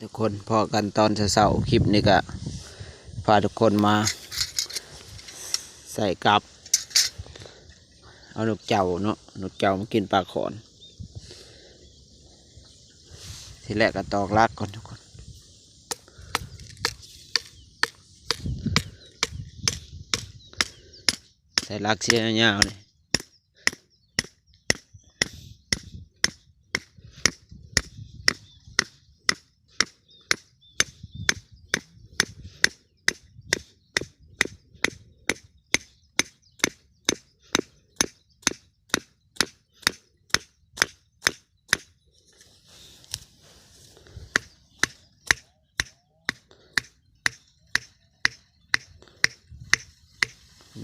ທຸກຄົນ ພໍ້ກັນຕອນເຊົ້າໆ ຄລິບນີ້ກະພາທຸກຄົນມາໃສ່ກັບ ເອົານົກເຈົ້າເນາະ ນົກເຈົ້າມາກິນປາຂອນ. ທີແລກກໍຕອກຫຼັກກ່ອນທຸກຄົນ ໃສ່ຫຼັກເສຍຍາວໆນີ້.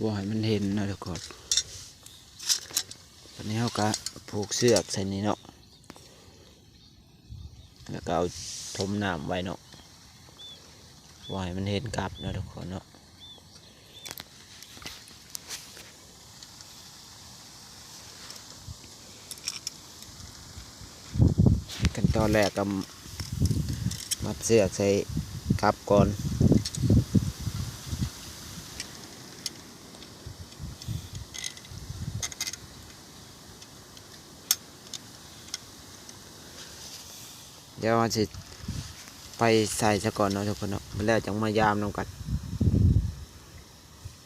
ບໍ່ໃຫ້ມັນເຫັນເນາະທຸກຄົນ. ບາດນີ້ເຮົາກະຜູກເຊືອກໃສ່ນີ້ເນາະ ແລ້ວກະເອົາຖົມນ້ຳໄວ້ເນາະ ບໍ່ໃຫ້ມັນເຫັນກັບເນາະທຸກຄົນເນາະ. ຂັ້ນຕອນແລກກໍມັດເຊືອກໃສ່ກັບກ່ອນ ດຽວເຮົາຊິໄປໃສ່ຊະກ່ອນເນາະທຸກຄົນເນາະ ແລ້ວຈັ່ງມາຢາມນຳກັນ.